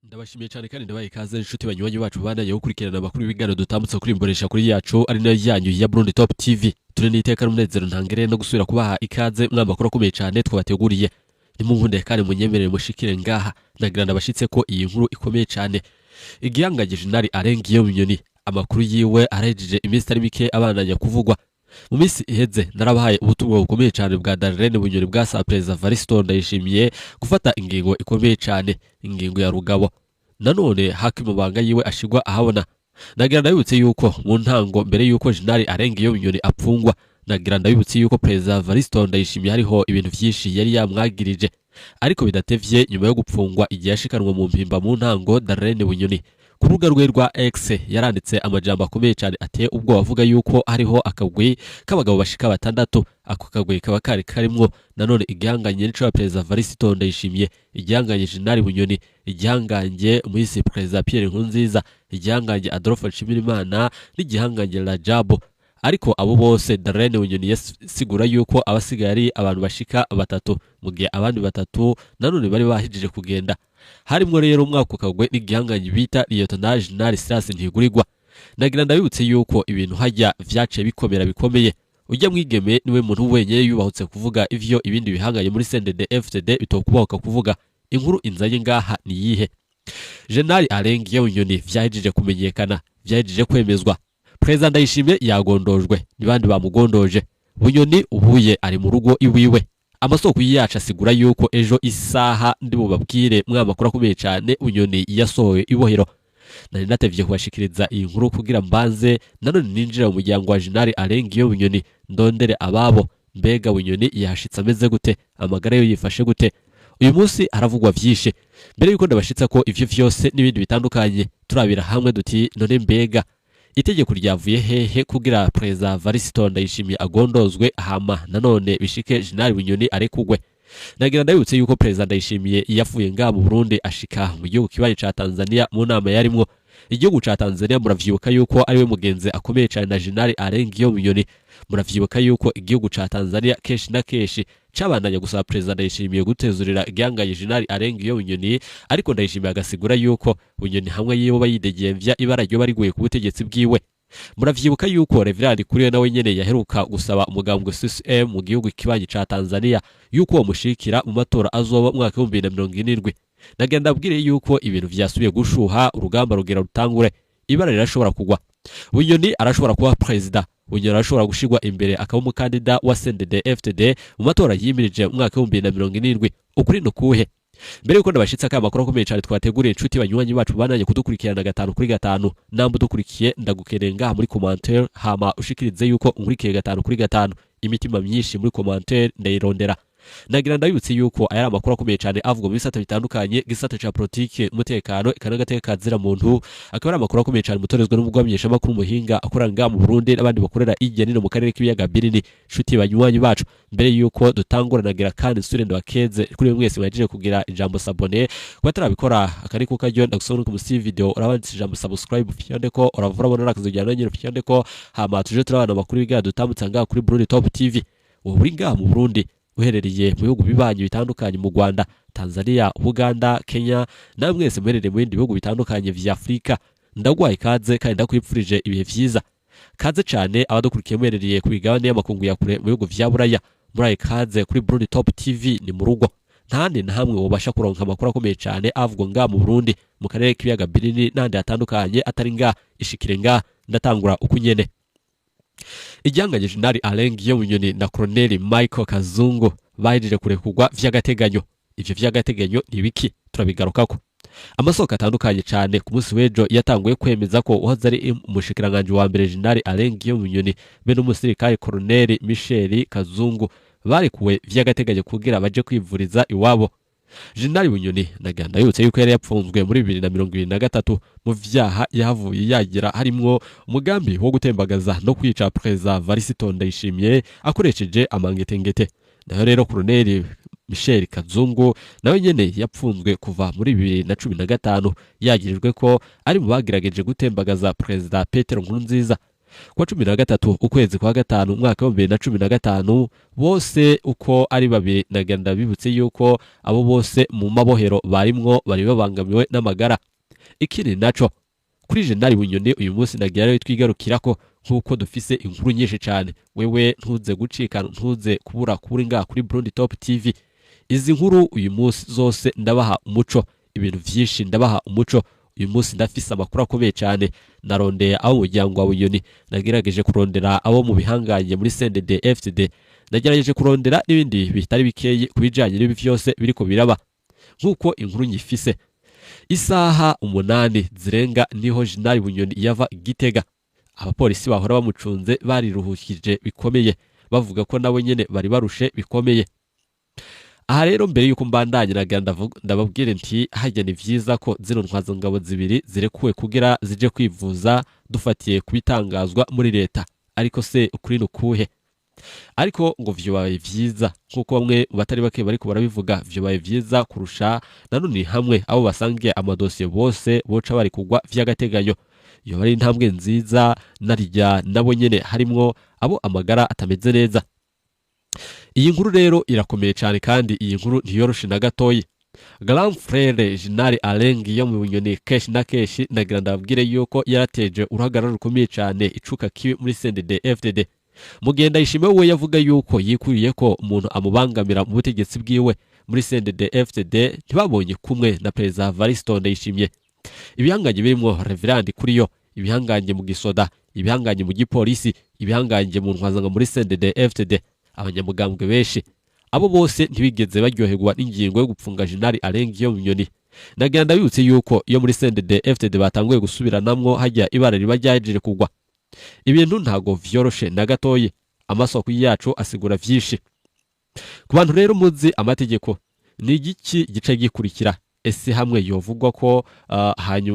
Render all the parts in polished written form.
Ndabashimiye cyane kandi ndabaye ikaze, inshuti banywanyi bacu bandanye gukurikirana amakuru y'ibiganiro dutambutse kuri imbonesha kuri yacu, ari nayo yanyu ya Burundi Top TV. Turi n'iteka n'umunezero ntangere no gusubira kubaha ikaze muri amakuru akomeye cyane twabateguriye. Nimunkunde kandi munyemerere mushikire ngaha, ndagira ndabashitse ko iyi nkuru ikomeye cyane. Igihangange Jenerali Arenga Bunyoni, amakuru yiwe arejeje iminsi itari mike abandanya kuvugwa. Mu minsi iheze narabahaye ubutumwa bukomeye cyane bwa Darlene Bunyoni bwasaba Perezida Variston Ndayishimiye gufata ingingo ikomeye cyane, ingingo ya rugabo, nanone haka amabanga yiwe ashigwa ahabona. Nagira ndabibutse yuko mu ntango, mbere yuko Jenerali Arenga Bunyoni apfungwa, nagira ndabibutse yuko Perezida Variston Ndayishimiye hariho ibintu vyinshi yari yamwagirije. Ariko bidatevye nyuma yo gupfungwa, igihe yashikanwa mu Mpimba mu ntango, Darlene Bunyoni ku rubuga rwe rwa X yaranditse amajambo akomeye cyane ateye ubwoba, avuga yuko hariho akagwi k'abagabo bashika batandatu. Ako kagwi kaba kari karimwo nanone igihanganye n'ico ya Perezida Variston Ndayishimiye, igihanganye Jenerali Bunyoni, igihangange Muhisi Perezida Pierre Nkurunziza, igihangange Adolphe Nshimirimana n'igihangange Rajabu. Ariko abo bose Darlene Bunyoni yasigura yuko abasigaye ari abantu bashika batatu, mu gihe abandi batatu nanone bari bahijije kugenda. Harimwo rero umwaka kagwe n'igihangange bita Lieutenant General Silas Ntigurirwa. Nagira ndabibutse yuko ibintu hajya vyaciye bikomera bikomeye. Ujya mwigeme niwe muntu wenyine yubahutse kuvuga ivyo ibindi bihanganye muri CNDD FDD bitokubahuka kuvuga. Inkuru inzanye ngaha ni yihe? General Arenga Bunyoni vyahejije kumenyekana, vyahejije kwemezwa. Perezida Ndayishimiye yagondojwe, nibandi bamugondoje. Bunyoni ubuye ari mu rugo iwiwe. Amasoko yacu asigura yuko ejo isaha ndi bubabwire mwa makuru akomeye cyane, Bunyoni yasohoye ibohero. Nari natevye kubashikiriza iyi nkuru kugira mbanze nanone ninjira mu muryango wa Jenerali Arenga Bunyoni, ndondere ababo. Mbega Bunyoni yahashitse ameze gute? Amagara yo yifashe gute? Uyu munsi haravugwa vyinshi. Mbere yuko ndabashitsa ko ivyo vyose n'ibindi bitandukanye, turabira hamwe duti: none mbega itegeko ryavuye hehe kugira Perezida Variston Ndayishimiye agondozwe, hama nanone bishike Jenerali Bunyoni arekugwe? Nagira ndabibutse yuko Perezida Ndayishimiye yavuye ngaha mu Burundi ashika mu gihugu kibanyi ca Tanzania mu nama yarimwo. Igihugu ca Tanzania muravyibuka yuko ariwe mugenzi akomeye cane na Jenerali Arenga Bunyoni. Muravyibuka yuko igihugu ca Tanzania kenshi na kenshi cabandanya gusaba Perezida Ndayishimiye gutezurira igihangange Jenerali Arenga Bunyoni, ariko Ndayishimiye agasigura yuko Bunyoni hamwe yiwe bayidegemvya ibara ryo bariguye ku butegetsi bwiwe. Muravyibuka yuko Reverend Kuriyo nawe nyene yaheruka gusaba umugambwe CCM mu gihugu kibanyi ca Tanzania yuko uwo mushikira mu matora azoba mu mwaka 2070. Nagenda abwire yuko ibintu vyasubiye gushuha, urugamba rugera rutangure, ibara rirashobora kugwa. Bunyoni arashobora kuba perezida, Bunyoni arashobora gushirwa imbere akaba umukandida wa CNDD FDD mu matora yimirije mu mwaka 2070. Ukuri no kuhe? Mbere yuko ndabashitsa aka makuru akomeye cyane twateguriye, inshuti banywanyi bacu bananye kudukurikirana gatanu kuri gatanu, namba udukurikiye ndagukeneye ngaha muri commentaire, hama ushikirize yuko unkurikiye gatanu kuri gatanu. Imitima myinshi muri commentaire ndayirondera. Nagira ndabibutse yuko aya ari amakuru akomeye cyane avugwa mu bisata bitandukanye, gisata ca politike, umutekano, eka n'agateka kazira muntu. Akaba ari amakuru akomeye cyane mutorezwa n'umugwamenyeshamakuru muhinga akorera ngaha mu Burundi n'abandi bakorera hirya nino mu karere k'ibiyaga binini. Nshuti banywanyi bacu, mbere yuko dutangura, nagira kandi nsubire ndabakeze kuri mwese mwahejeje kugira ijambo s'abonner. Kuba atarabikora akari kuko karyo ndagusaba ko musi video urabanditse ijambo subscribe, fyonde ko uravura urabona nakazogera nyine, fyonde ko, hama tuje turabana amakuru y'ibiganiro dutambutsa ngaha kuri Burundi Top TV. Ubu uri ngaha mu Burundi, uherereye mu bihugu bibanyi bitandukanye, mu Rwanda, Tanzania, Uganda, Kenya, namwe mwese muherereye mu bindi bihugu bitandukanye vya Afurika, ndaguhaye ikaze kandi ndakwipfurije ibihe vyiza. Kaze cane abadukurikiye muherereye ku migabane y'amakungu ya kure, mu bihugu vya Buraya, muri ikaze kuri Burundi Top TV. Ni mu rugo, ntahandi na hamwe wobasha kuronka amakuru akomeye cane avugwa ngaha mu Burundi, mu karere k'ibiyaga binini n'ahandi hatandukanye atari ngaha. Ishikire ngaha. Ndatangura uko nyene. Igihangange Jenerali Alain Guillaume Bunyoni na Colonel Michael Kazungu bahejeje kurekurwa vy'agateganyo. Ivyo vy'agateganyo ni biki? Turabigarukako. Amasoko atandukanye cane ku munsi w'ejo yatanguye kwemeza ko uhoze ari umushikiranganji wa mbere Jenerali Alain Guillaume Bunyoni be n'umusirikare Colonel Michel Kazungu barekuwe vy'agateganyo kugira baje kwivuriza iwabo. Jenerali Bunyoni naganda yibutse yuko yari yapfunzwe muri 2023 mu vyaha yahavuye yagira, harimwo umugambi wo gutembagaza no kwica Perezida Varisito Ndayishimiye akoresheje amangetengete. Nayo rero Colonel Michel Kazungu nawe nyene yapfunzwe kuva muri 2015, yagirijwe ko ari mu bagerageje gutembagaza Perezida Petero Nkurunziza. Kuwa 13 ukwezi kwa gatanu umwaka wa 2015, bose uko ari babiri, nagenda bibutse yuko abo bose mu mabohero barimwo bari babangamiwe n'amagara. Ikindi naco kuri Jenerali Bunyoni, uyu munsi nagira rero twigarukirako, nk'uko dufise inkuru nyinshi cyane. Wewe ntuze gucika, ntuze kubura kuri ngaha kuri Burundi Top TV. Izi nkuru uyu munsi zose ndabaha umuco, ibintu vyinshi ndabaha umuco. Uyu munsi ndafise amakuru akomeye cyane. Narondeye abo mu muryango wa Bunyoni, nagerageje kurondera abo mu bihangange muri CNDD FDD, nagerageje kurondera n'ibindi bitari bikeye ku bijanye n'ibi vyose biriko biraba. Nk'uko inkuru nyifise, isaha 8 zirenga niho Jenerali Bunyoni yava Gitega. Abapolisi bahora bamucunze bariruhukije bikomeye, bavuga ko nabo nyene bari barushe bikomeye. Aha rero, mbere yuko mbandanye, nagira ndababwire nti hajya ni vyiza ko zino ntwazangabo zibiri zirekuwe kugira zije kwivuza, dufatiye kubitangazwa muri leta. Ariko se ukuri ni ukuhe? Ariko ngo vyobaye vyiza, nk'uko bamwe mu batari bake bariko barabivuga, vyobaye vyiza kurusha nanone hamwe abo basangiye amadosiye bose boca bari kugwa vy'agateganyo. Yoba ari intambwe nziza, narirya nabo nyene harimwo abo amagara atameze neza. Iyi nkuru rero irakomeye cyane, kandi iyi nkuru ntiyoroshe na gatoyi. Grand frère Jenerali Alain Guillaume Bunyoni, kenshi na kenshi nagira ndababwire yuko yarateje uruhagarara rukomeye cyane, icuka kibi muri CNDD FDD. Mugenda Ishime we yavuga yuko yikuriye ko umuntu amubangamira mu butegetsi bwiwe muri CNDD FDD, ntibabonye kumwe na Perezida Evariste Ndayishimiye. Ibihangange birimo Reverend Kuriyo, ibihangange mu gisoda, ibihangange mu gipolisi, ibihangange mu ntwazanga muri CNDD FDD, abanyamugambwe benshi, abo bose ntibigeze baryoherwa n'ingingo yo gupfunga Jenerali Alain Guillaume Bunyoni. Nagira ndabibutse yuko iyo muri CNDD FDD batanguye gusubiranamwo, hajya ibara riba ryahejeje kugwa. Ibintu ntago vyoroshe na gatoyi. Amasoko yacu asigura vyinshi. Ku bantu rero muzi amategeko, ni igiki gice gikurikira? Ese hamwe yovugwa ko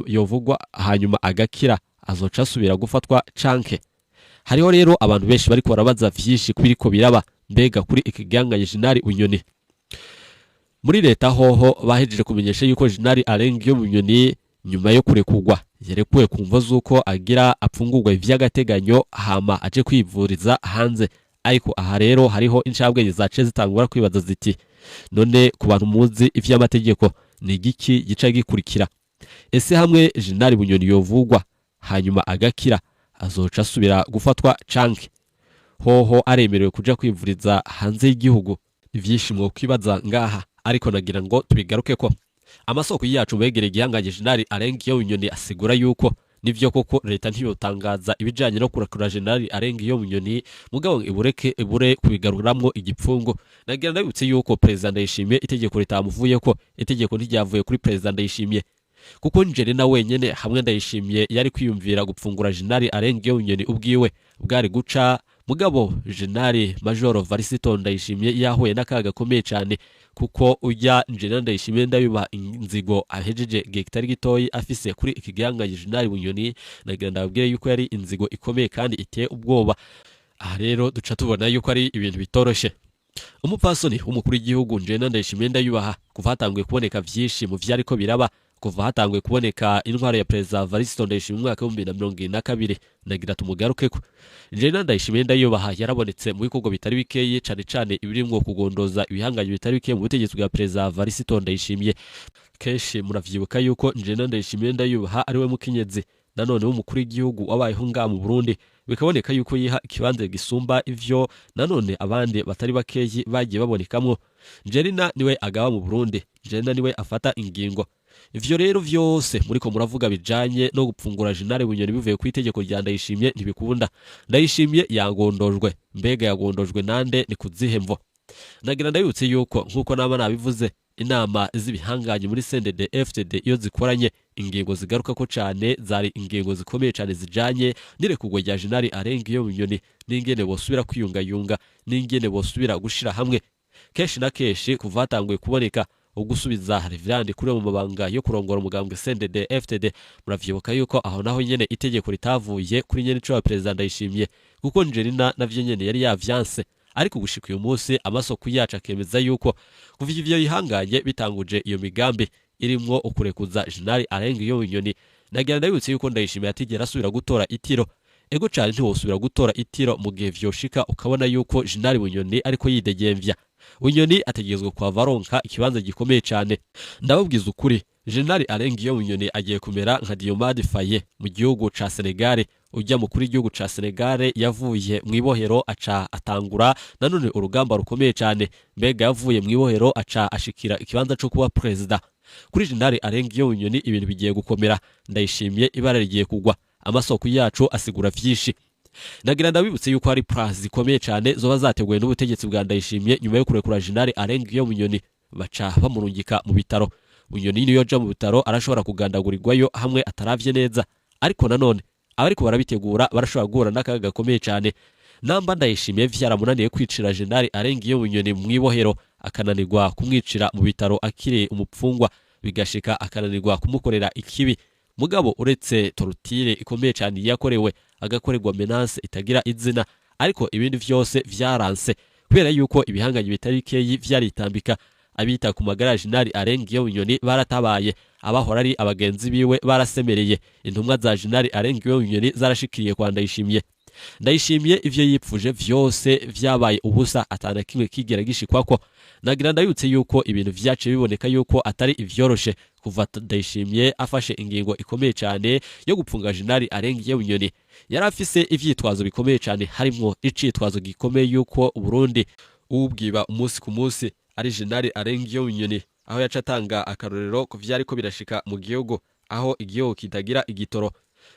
yovugwa hanyuma agakira, azoca asubira gufatwa canke? Hariho rero abantu benshi bariko barabaza vyinshi kubiriko biraba mbega kuri iki gihangange Jenerali Bunyoni. Muri leta hoho bahejeje kumenyesha yuko Jenerali Alain Guillaume Bunyoni nyuma yo kurekugwa, yarekuwe ku mvo z'uko agira apfungurwa ivy'agateganyo, hama aje kwivuriza hanze. Ariko aha rero hariho incabwenge zaciye zitangura kwibaza ziti: none ku bantu muzi ivy'amategeko, ni igiki gica gikurikira? Ese hamwe Jenerali Bunyoni yovugwa hanyuma agakira, azoca asubira gufatwa canke? Hoho aremerewe kuja kwivuriza hanze y'igihugu? Ni vyinshi mwo kwibaza ngaha, ariko nagira ngo tubigaruke ko amasoko yacu begereye igihangange Jenerali Alain Guillaume Bunyoni asigura yuko nivyo koko leta ntiyotangaza ibijanye no kurakura Jenerali Alain Guillaume Bunyoni, mugabo ibureke ibure kubigaruramwo igipfungu. Nagira ndabibutse yuko Perezida Ndayishimiye itegeko ritamuvuyeko, itegeko ntiryavuye kuri Perezida Ndayishimiye, kuko Njerena wenyene hamwe Ndayishimiye yari kwiyumvira gupfungura Jenerali Alain Guillaume Bunyoni ubwiwe bwari guca. Mugabo Jenerali Major Varisito Ndayishimiye yahuye n'akaga gakomeye cyane, kuko ujya Njerena Ndayishimiye ndabiba inzigo ahejeje igihe kitari gitoyi afise kuri iki gihangange Jenerali Bunyoni, nagira ndababwire yuko yari inzigo ikomeye kandi iteye ubwoba. Aha rero duca tubona yuko ari ibintu bitoroshe. Umupfasoni w'umukuru w'igihugu Njerena Ndayishimiye ndayubaha, kuva hatanguye kuboneka vyinshi mu vyariko biraba, kuva hatanguye kuboneka intwaro ya Perezida Varisito Ndayishimiye mu mwaka wa 2022, nagira tumugarukeko. Njerena Ndayishimiye ndayubaha yarabonetse mu bikorwa bitari bikeye, cane cane ibirimwo kugondoza ibihangange bitari bikeye mu butegetsi bwa Perezida Varisito Ndayishimiye. Kenshi muravyibuka yuko Njerena Ndayishimiye ndayubaha ari we mukenyezi nanone w'umukuru w'igihugu wabayeho ngaha mu Burundi, bikaboneka yuko yiha ikibanza gisumba ivyo nanone abandi batari bakeyi bagiye babonekamwo. Njerina niwe agaba mu Burundi, Njerina niwe afata ingingo. Ivyo rero vyose muriko muravuga bijanye no gupfungura Jenerali Bunyoni bivuye ku itegeko rya Ndayishimiye ntibikunda. Ndayishimiye yagondojwe. Mbega yagondojwe nande? Ni kuzihe mvo? Nagira ndabibutse yuko nkuko naba nabivuze, inama z'ibihanganye muri CNDD FDD iyo zikoranye, ingingo zigaruka ko cane zari ingingo zikomeye cane zijanye n'irekurwa rya Jenerali Alain Guillaume Bunyoni, n'ingene bosubira kwiyungayunga, n'ingene bosubira gushira hamwe. Kenshi na kenshi kuva hatanguye kuboneka ugusubiza Reverend kuri mu mabanga yo kurongora umugambwe CNDD FDD, muravyibuka yuko aho naho nyene itegeko ritavuye kuri nyene ico wa Perezida Ndayishimiye, kuko Njerina navyo nyene yari yavyanse. Ariko gushika uyu munsi amasoko yacu akemeza yuko kuva ivyo bihanganye bitanguje iyo migambi irimwo ukurekuza Jenerali Alain Guillaume Bunyoni, nagira ndabibutse yuko Ndayishimiye atigera asubira gutora itiro. Ego cane, ntiwosubira gutora itiro mu gihe vyoshika ukabona yuko Jenerali Bunyoni ariko yidegemvya. Bunyoni ategerezwa kuhava aronka ikibanza gikomeye cane. Ndababwiza ukuri, Jenerali Alain Guillaume Bunyoni agiye kumera nka Diomande Faye mu gihugu ca Senegal. Ujya mukuru w'igihugu ca Senegal yavuye mu ibohero aca atangura nanone urugamba rukomeye cane. Mbega yavuye mu ibohero aca ashikira ikibanza co kuba perezida. Kuri Jenerali Alain Guillaume Bunyoni ibintu bigiye gukomera. Ndayishimiye ibara rigiye kugwa. Amasoko yacu asigura vyinshi. Nagira ndabibutse yuko hari plans zikomeye cane zoba zateguwe n'ubutegetsi bwa Ndayishimiye nyuma yo kurekura Jenerali Alain Guillaume Bunyoni, baca bamurungika mu bitaro. Bunyoni niyo aja mu bitaro arashobora kugandagurirwayo hamwe ataravye neza, ariko nanone abariko barabitegura barashobora guhura n'akaga gakomeye cane. Namba Ndayishimiye vyaramunaniye kwicira Jenerali Alain Guillaume Bunyoni mw'ibohero, akananirwa kumwicira mu bitaro akiri umupfungwa, bigashika akananirwa kumukorera ikibi, mugabo uretse torture ikomeye cane yakorewe, agakorerwa menace itagira izina, ariko ibindi vyose vyaranse kubera yuko ibihangange bitari bikeyi vyaritambika. Abita ku magara ya Jenerali Alain Guillaume Bunyoni baratabaye, abahora ari abagenzi biwe barasemereye, intumwa za Jenerali Alain Guillaume Bunyoni zarashikiriye kwa Ndayishimiye. Ndayishimiye ivyo yipfuje vyose vyabaye ubusa, atana kimwe kigera gishikwako. Nagira ndabibutse yuko ibintu vyaciye biboneka yuko atari ivyoroshe kuva Ndayishimiye afashe ingingo ikomeye cane yo gupfunga Jenerali Alain Guillaume Bunyoni. Yari afise ivyitwazo bikomeye cane, harimwo icitwazo gikomeye yuko Burundi ubwiba umunsi ku munsi ari Jenerali Alain Guillaume Bunyoni, aho yaca atanga akarorero ku vyariko birashika mu gihugu, aho igihugu kitagira igitoro.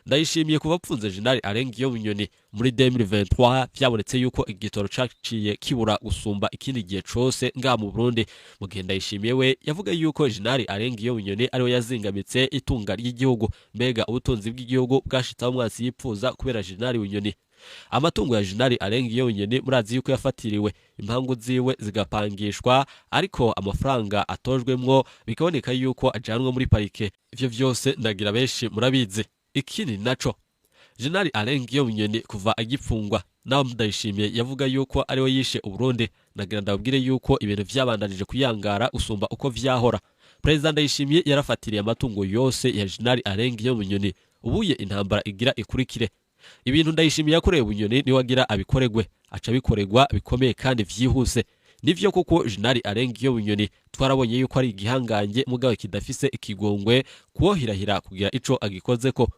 Ndayishimiye kuva apfunze Jenerali Alain Guillaume Bunyoni muri 2023, vyabonetse yuko igitoro caciye kibura gusumba ikindi gihe cose nga mu Burundi, mu gihe Ndayishimiye we yavuga yuko Jenerali Alain Guillaume Bunyoni ariwe yazingamitse itunga ry'igihugu. Mbega ubutunzi bw'igihugu bwashitse aho umwansi yipfuza kubera Jenerali Bunyoni. Amatungo ya Jenerali Alain Guillaume Bunyoni murazi yuko yafatiriwe, impangu ziwe zigapangishwa, ariko amafaranga atojwemwo bikaboneka yuko ajanwa muri parike. Ivyo vyose ndagira benshi murabizi. Ikindi naco, Jenerali Alain Guillaume Bunyoni kuva agipfungwa, naho Ndayishimiye yavuga yuko ariwe yishe Uburundi, nagira ndababwire yuko ibintu vyabandanije kuyangara usumba uko vyahora. Perezida Ndayishimiye yarafatiriye amatungo yose ya Jenerali Alain Guillaume Bunyoni. Ubuye intambara igira ikurikire. Ibintu Ndayishimiye yakoreye Bunyoni niwe agira abikoregwe, aca bikoregwa bikomeye kandi vyihuse. Nivyo koko Jenerali Alain Guillaume Bunyoni twarabonye yuko ari igihangange, mugabo kidafise ikigongwe kuwohirahira kugira ico agikozeko.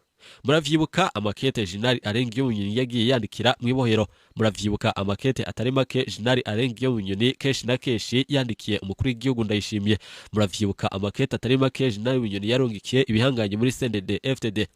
Muravyibuka amakete Jenerali Alain Guillaume Bunyoni yagiye yandikira mw'ibohero. Muravyibuka amakete atari make Jenerali Alain Guillaume Bunyoni kenshi na kenshi yandikiye umukuru w'igihugu Ndayishimiye. Muravyibuka amakete atari make Jenerali Bunyoni yarungikiye ibihangange muri CNDD FDD.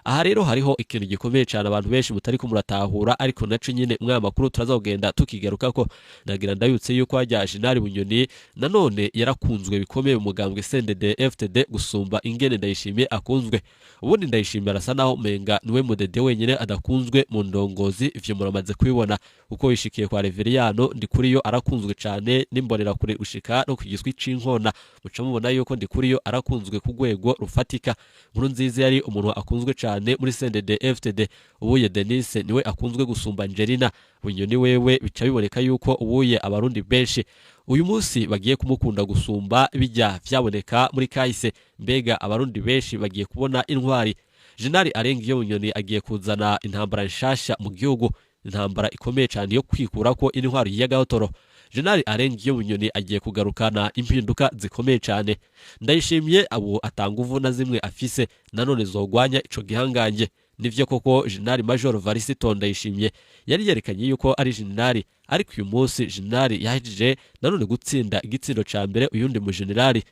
Aha rero hariho ikintu gikomeye cyane abantu benshi mutari ko muratahura, ariko naco nyine mwa makuru turazogenda tukigarukako. Nagira ndabibutse yuko hajya Jenerali Bunyoni nanone yarakunzwe bikomeye mu mugambwe CNDD FDD gusumba ingene Ndayishimiye akunzwe. Ubundi Ndayishimiye arasa naho umenga niwe mudede wenyine adakunzwe mu ndongozi, ivyo muramaze kubibona uko wishikiye kwa Reveriyano Ndikuriyo arakunzwe cyane n'imbonera kure gushika no kugiswi c'inkona, muca mubona yuko Ndikuriyo arakunzwe ku rwego rufatika. Nkurunziza yari umuntu akunzwe cyane muri CNDD FDD. Ubuye Denise niwe akunzwe gusumba Angelina. Bunyoni wewe bica biboneka yuko ubuye abarundi benshi uyu munsi bagiye kumukunda gusumba bijya vyaboneka muri kahise. Mbega abarundi benshi bagiye kubona intwari. Jenerali Alain Guillaume Bunyoni agiye kuzana intambara nshasha mu gihugu, intambara ikomeye cyane yo kwikura ko intwari y'agahotoro. Jenerali Alain Guillaume Bunyoni agiye kugarukana impinduka zikomeye cyane. Ndayishimiye abo atanguvu na zimwe afise nanone zogwanya ico gihangange. Nivyo koko Jenerali Major Varisito Ndayishimiye yari yerekanye yuko ari jenerali, ariko uyu munsi jenerali yahejeje nanone gutsinda igitsindo ca mbere uyundi mu jenerali.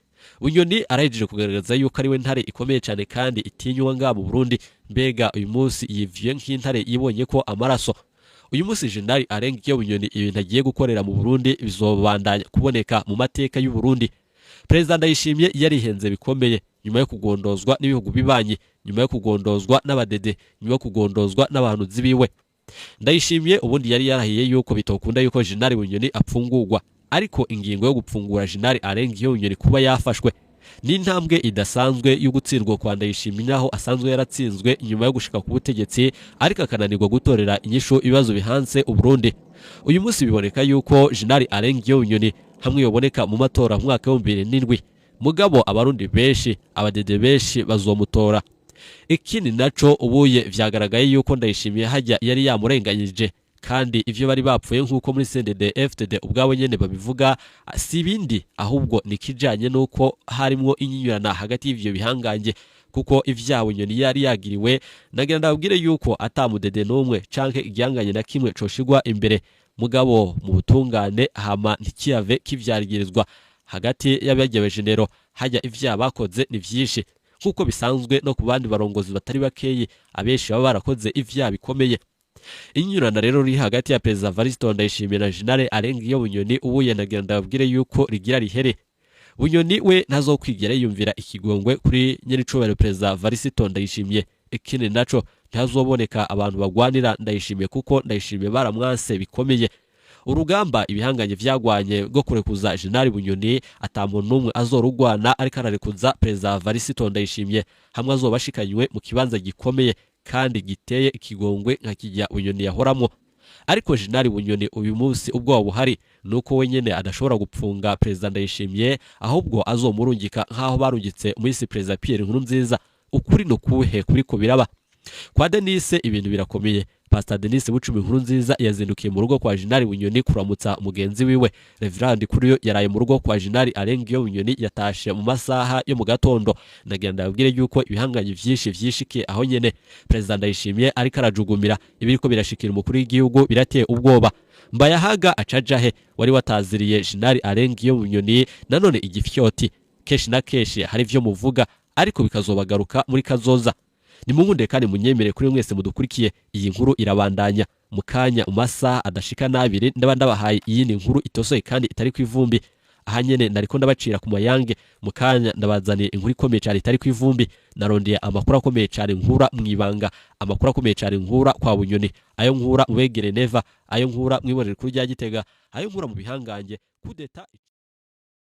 Bunyoni arahejeje kugaragaza yuko ari we ntare ikomeye cyane kandi itinywa nga mu Burundi. Mbega uyu munsi yivuye nk'intare yibonye ko amaraso. Uyu munsi Jenerali Alain Guillaume Bunyoni ibintu agiye gukorera mu Burundi bizobandanya kuboneka mu mateka y'u Burundi. Perezida Ndayishimiye yarihenze bikomeye nyuma yo kugondozwa n'ibihugu bibanyi, nyuma yo kugondozwa n'abadede, nyuma yo kugondozwa n'abahanuzi biwe. Ndayishimiye ubundi yari yarahiye yuko bitokunda yuko Jenerali Bunyoni apfungurwa, ariko ingingo yo gupfungura Jenerali Alain Guillaume Bunyoni kuba yafashwe ni intambwe idasanzwe yo gutsindwa kwa Ndayishimiye, naho asanzwe yaratsinzwe nyuma yo gushika ku butegetsi, ariko akananirwa gutorera inyishu ibibazo bihanze Uburundi. Uyu munsi biboneka yuko Jenerali Alain Guillaume Bunyoni hamwe yoboneka mu matora mu mwaka wa 2007, mugabo abarundi benshi, abadede benshi bazomutora. Ikindi naco, ubuye vyagaragaye yuko Ndayishimiye hajya yari yamurenganyije, kandi ivyo bari bapfuye nk'uko muri CNDD FDD ubwabo nyene babivuga si ibindi, ahubwo ni kijanye n'uko harimwo inyinyurana hagati y'ivyo bihangange, kuko ivyaha Bunyoni yari yagiriwe, nagira ndababwire yuko atamudede n'umwe canke igihanganye na kimwe coshigwa imbere mugabo mu butungane, hama ntikiyave kivyarigirizwa hagati y'abagiye genero. Hajya ivyaha bakoze ni vyinshi, nk'uko bisanzwe no ku bandi barongozi batari bakeyi, abenshi baba barakoze ivyaha bikomeye. Inyurana rero riri hagati ya Perezida Variston Ndayishimiye na General Arenga Bunyoni, ubuye nagira ndababwire yuko rigira rihere. Bunyoni we ntazokwigera yiyumvira ikigongwe kuri nyenicubahiro Perezida Variston Ndayishimiye. Ikindi naco, ntihazoboneka abantu bagwanira Ndayishimiye, kuko Ndayishimiye baramwanse bikomeye. Urugamba ibihanganye vyagwanye rwo kurekuza General Bunyoni, ata muntu n'umwe azorugwana ariko ararekuza Perezida Variston Ndayishimiye, hamwe azoba ashikanywe mu kibanza gikomeye kandi giteye ikigongwe nka kijya Bunyoni yahoramwo. Ariko General Bunyoni uyu munsi ubwoba buhari nuko we nyene adashobora gupfunga Perezida Ndayishimiye, ahubwo azomurungika nk'aho barungitse umuyisi Perezida Pierre Nkurunziza. Ukuri no kuhe kuriko biraba kwa Denise? Ibintu birakomeye. Pastor Denise Bucumi Nkurunziza yazindukiye mu rugo kwa General Bunyoni kuramutsa mugenzi wiwe. Reverend Kuriyo yaraye mu rugo kwa General Arengiyo Bunyoni, yatashe mu masaha yo mu gatondo. Nagira ndababwire yuko ibihanganye vyinshi vyishikiye aho nyene. President Ndayishimiye ariko arajugumira, ibiriko birashikira umukuru w'igihugu birateye ubwoba. Mbayahaga acajahe wari wataziriye General Arengiyo Bunyoni nanone igifyoti? Keshi na keshi hari ivyo muvuga, ariko bikazobagaruka muri kazoza. Nimunkunde kandi munyemere kuri mwese mudukurikiye, iyi nkuru irabandanya mu kanya, mu masaha adashika n'abiri ndaba ndabahaye iyindi nkuru itosoye kandi itari ku ivumbi. Aha nyene nariko ndabacira ku mayange, mu kanya ndabazaniye inkuru ikomeye cyane itari ku ivumbi. Narondeye amakuru akomeye cyane nkura mwibanga, amakuru akomeye cyane nkura kwa Bunyoni, ayo nkura mu begere Neva, ayo nkura mwibonere kuri rya Gitega, ayo nkura mu bihangange kudeta.